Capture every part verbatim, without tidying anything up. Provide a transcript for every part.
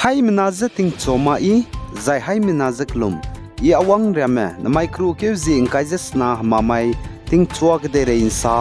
Haimena je tingchu ma i, zai haimena je kelum, i awang riame namai keru keu zie ngkai ze sena hemamai tingchua kedeirei nsa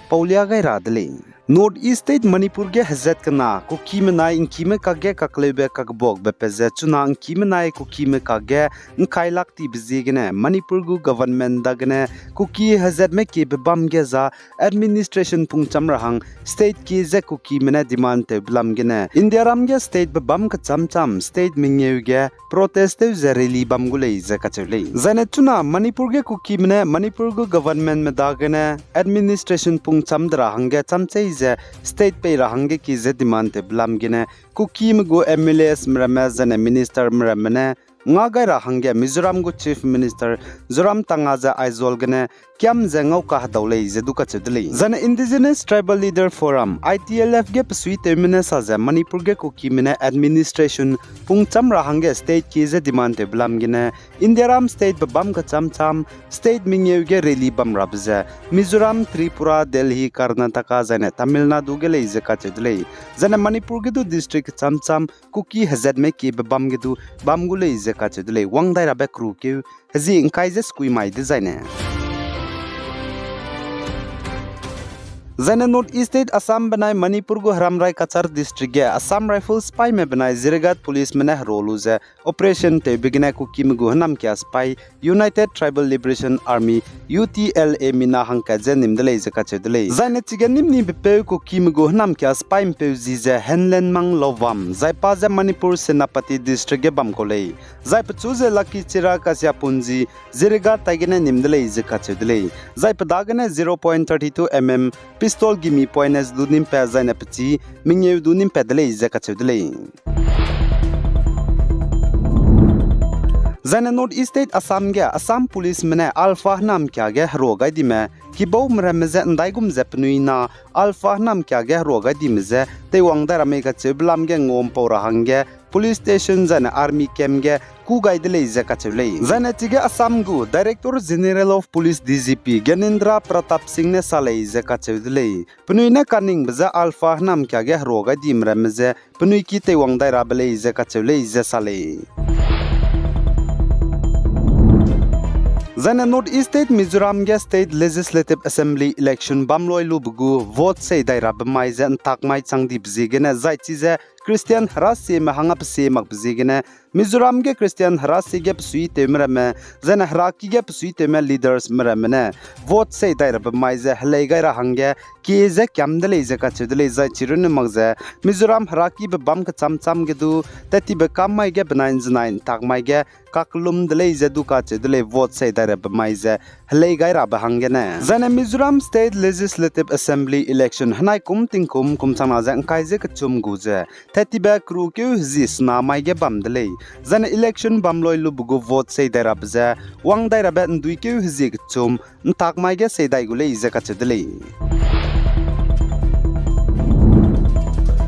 paulia gai ra de lei. North East State Manipur ge hezat kena Kukime nai ngkime kakge kakleube kakbuakbe pe ze chuna ngkime nai Kukime kakge ngkai lak tibe ziegene Manipur gu government dagene Kuki hezatme kiebe bam ge za administration pungcham ra hang state kie ze Kukime ne demand tewbe lam gene Indiaram ge statebe bam kecham cham state mengeu ge protest tew ze rally bam gu lei ze kacheu lei. Zaine chuna Manipur ge Kukime ne Manipur gu governmentme dagene administration pungcham de ra hangge chamchei ze state pei ra hangge kie ze demand tewbe lam gene Kukime gu M L As meramme zaine minister meramme ne nga gai ra hangge Mizoram gu Chief Minister Zoramthanga ze Aizawl gene kiam ze ngau kahedau lei ze du kacheu de lei. Zaine Indigenous Tribal Leader Forum, I T L F ge besuitewme ne sa ze Manipur ge Kukime ne administration pungcham ra hangge state kie ze demand tewbe lam gene Indiaram statebe bam kecham cham state mengeu ge rally bam rabe ze Mizoram, Tripura, Delhi, Karnataka zaine Tamil Nadu ge lei ze kacheu de lei. Zaine Manipur ge du district kecham cham Kuki hezatme kiebe bam ge du bam gu lei ze kacheu de lei. Wang dai rabe keru keu hezie ngkai ze sekui mai dezaine Zaine North East State Assam benai Manipur gu heramrai Cachar District ge Assam Rifles sipaime benai Jirighat Policeme ne hero lu ze operation tewbe gene Kukime gu hênamkia sipai United Tribal Liberation Army, U T L A mina hangkat ze nim de lei ze kacheu de lei. Zaine chige nimni bepeu Kukime gu hênamkia sipai mpeu zi ze Henlenmang Lobam, zai pa ze Manipur Senapati District ge bam kau lei. Zai pechu ze Lakichira Kasiapun zi Jirighat taigene nim de lei ze kacheu de lei. Zai pe dagene zero point thirty two M M pistol gimi points du nimpat zaine pechî mengeu du nimpat de lei ze kacheu de lei. Zaine North East State Assam ge Assam Policeme ne Alpha hênamkia ge herua gai dime kibaume ramme je ndaigum ze penui na Alpha hênamkia ge herua gai dime je teiwang dai ra mei kacheube lam ge ngampau ra hangge police station zaine army camp ge kû gai de lei ze kacheu lei. Zaine chige Assam gu Director General of Police, D G P, Gyanendra Pratap Singh ne sa lei ze kacheu de lei. Penui ne kaningbe je Alpha hênamkia ge herua gai dime ramme je penui ki teiwang dai rabe lei ze kacheu lei ze sa lei. Zaine North East State Mizoram ge State Legislative Assembly election bam loi lube gu vote sei dai rabe mai ze ntak mai chang dibe ziegene zai chize Christian herasieme hangge pesie makbe ziegene Mizoram ge Christian herasie ge besuitewme ramme, zaine heraki ge besuitewme leadersme ramme ne vote sei dai rabe mai ze helei gai ra hangge kie ze kiam de lei ze kacheu de lei. Zai chirunne mak ze Mizoram herakibe bam kecham cham ge du tat tibe kam mai ge benai nzenai ntak mai ge kakelum de lei ze du kacheu de lei vote sei dai rabe mai ze helei gai rabe hanggene. Zaine Mizoram State Legislative Assembly election henai kum tingkum kum changna ze ngkai ze kechum gu ze tat tibe keru keu hezie sena mai ge bam de lei. Zaine election bam loi lube gu vote sei dai rabe ze wang dai rabe ndui keu hezie kechum ntak mai ge sei dai gu lei ze kacheu de lei.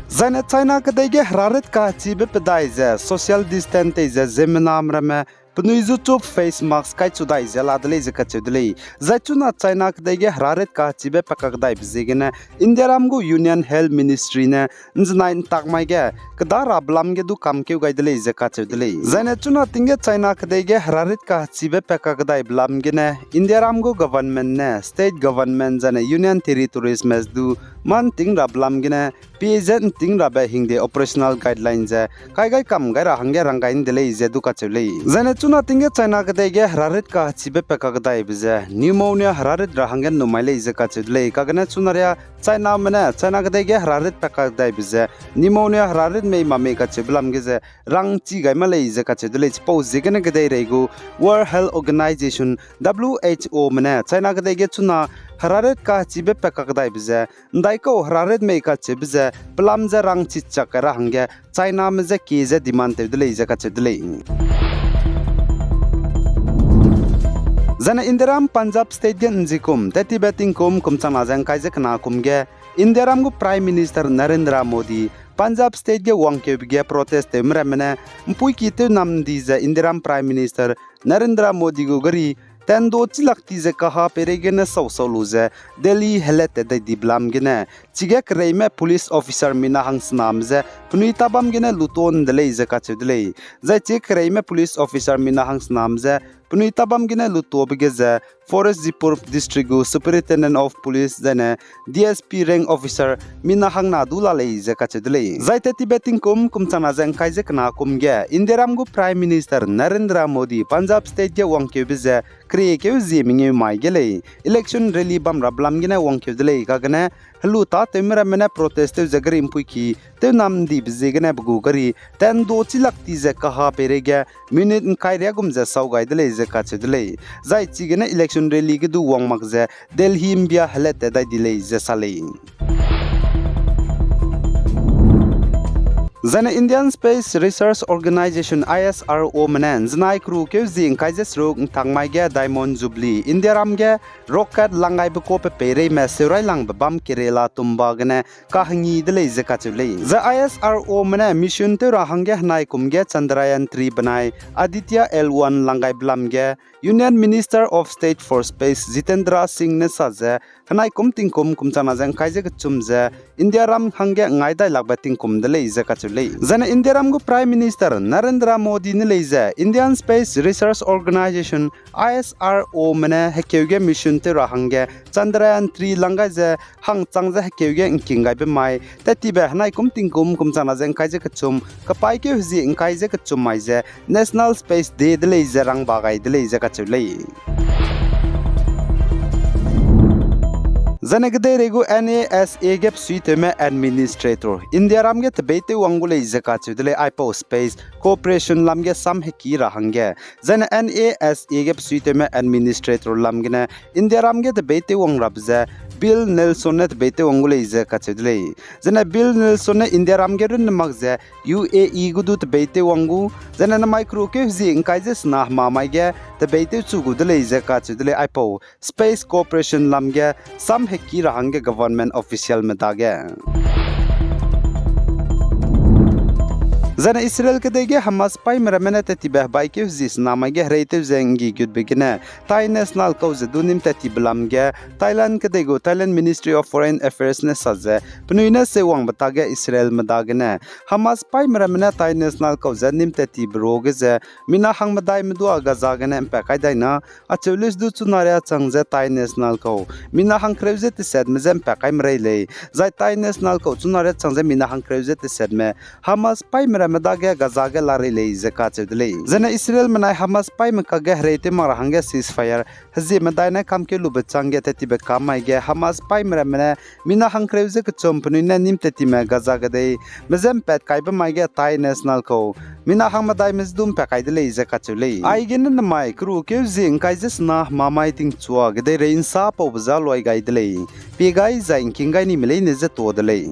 Zaine China kedei ge herarit kahechibe pedai ze social distance tei ze ziemmename ramme penui zu chup face mask kaichu dai ze la de lei ze kacheu de lei. Zai chuna China kedei ge herarit kahechibe pakak daibe ziegene Indiaram gu Union Health Ministry ne nzenai ntak mai ge keda rabe lam ge du kamkeu gai de lei ze kacheu de lei. Zaine chuna ting ge China kedei ge herarit kahechibe pakak daibe lam gene Indiaram gu government ne state government zaine Union Territoriesme du mâ nting rabe lam gene pie ze nting rabe hingde operational guideline ze kai gai kam gai ra hangge rang gai nde lei ze du kacheu lei. Zaine chuna ting ge China kedei ge herarit kahechibe pakak daibe ze pneumonia herarit ra hangge nnum mai lei ze kacheu de lei. Kagene chuna ria Chiname ne China kedei ge herarit pakak daibe ze pneumonia herarit mei ma mei kacheube lam ge ze rangchi gai ma lei ze kacheu de lei. Chipau ziegene kedeirei gu World Health Organization, W H O me ne China kedei ge chuna herarit kahechibe pakak daibe ze ndaikau herarit mei kacheube ze pelam ze rangchi chak kai ra hangge Chiname je kie ze demand tew de lei ze kacheu de lei. Zaine Indiaram Punjab State ge nzikum tat tibe tingkum kum changna ze ngkai ze kena kum ge Indiaram gu Prime Minister Narendra Modi Punjab State ge wangkeube ge protest tewme ramme ne mpuiki tew nam di ze Indiaram Prime Minister Narendra Modi gu gari tendo chilak ti ze kaha peireigene sau sau lu ze Delhi helat tat dai dibe lam gene, chige kereime police officer mina hangsename je penui tabam gene luton de lei ze kacheu de lei. Zai chige kereime police officer mina hangsename je penui tabam gene lutobe ge ze Forest Jipur District gu Superintendent of Police zaine D S P rank officer mina hangna du la lei ze kacheu de lei. Zai tat tibe tingkum kum changna ze ngkai ze kena kum ge Indiaram gu Prime Minister Narendra Modi Punjab State ge wangkeube ze keriekeu zie mengeu mai ge lei. Election rally bam rabe lam gene wangkeu de lei kagene helu tâtewme ramme ne protest tew ze gari mpuiki tew nam dibe ziegene pe gu gari tendo chilak ti ze kaha peireige minute ngkai riagum ze sau gai de lei ze kacheu de lei. Zai chigene election rally ge du wang mak ze Delhi mbia helat tat dai di lei ze sa lei. Zaine Indian Space Research Organisation, I S R O me ne nzenai kerukeu zi ngkai ze seruk ngtang mai ge Diamond Jubilee Indiaram ge rocket langgaibe ka pe peireime seurailangbe bam Kerala tumba gene kahengi de lei ze kacheu lei. Zai I S R O me ne mission tew ra hangge henai kum ge Chandrayaan three benai Aditya L one langgaibe lam ge Union Minister of State for Space Jitendra Singh ne sa ze, henai kum tingkum kum changna ze ngkai ze kechum ze Indiaram hangge ngai dai lakbe tingkum de lei ze kacheu lei. Zaine Indiaram gu Prime Minister Narendra Modi ne lei ze Indian Space Research Organisation, I S R O me ne hekeu ge mission tew ra hangge Chandrayaan three langgai ze hangchang ze hekeu ge ngking gaibe mai tat tibe henai kum tingkum kum changna ze ngkai ze kechum kapaîkeu hezi ngkai ze kechum mai ze National Space Day de lei ze rangba gai de lei ze kacheu lei. Zaine kedeirei gu N A S A ge besuitewme administrator Indiaram ge tebeitew wang gu lei ze kacheu de lei aipau Space Corporation lam ge sam heki ra hangge. Zaine N A S A ge besuitewme administrator lam gene Indiaram ge tebeitew wang rabe ze Bill Nelson ne tebeitew wang gu lei ze kacheu de lei. Zaine Bill Nelson ne Indiaram ge runne mak ze U A E gu du tebeitew wang gu, zaine namai kerukeu hezi ngkai ze sena hemamai ge tebeitew chu gu de lei ze kacheu de lei aipau Space Corporation lam ge sam heki ra hangge government officialme dage. Zaine Israel kedei ge Hamas paîme ramme ne tat tibe hebaikeu hezi senamai ge hereitew ze nggi gutbe gene Thai national kau ze du nîm tat tibe lam ge Thailand kedei gu Thailand Ministry of Foreign Affairs ne sa ze penui ne seuwangbe tage Israelme dagene Hamas paîme ramme ne Thai national kau ze nîm tat tibe ruage ze mina hangmedaime du a Gaza gene mpat kai dai na, acheu lei du chuna riâ chang ze Thai national kau mina hangkereu ze tesetme je mpat kai merei lei. Zai Thai national kau chuna riâ chang ze mina hangkereu ze tesetme Hamas paîme ramme dage Gaza ge larei lei ze kacheu de lei. Zaine Israelme nai Hamas paîme kakge hereitew mak ra hangge ceasefire hezie medai ne kamkeu lube changge tat tibe kam mai ge Hamas paîme ramme ne mina hangkereu ze kechum penui ne nîm tat time Gaza kedei me je mpat kaibe mai ge Thai national kau mina hangmedaime je du mpat kai de lei ze kacheu lei. Aigene namai kerukeu hezi ngkai ze sena hemamai tingchua kedeirei nsa paube je luai gai de lei. Pie gai zai ngking gai nime leine je ta de lei.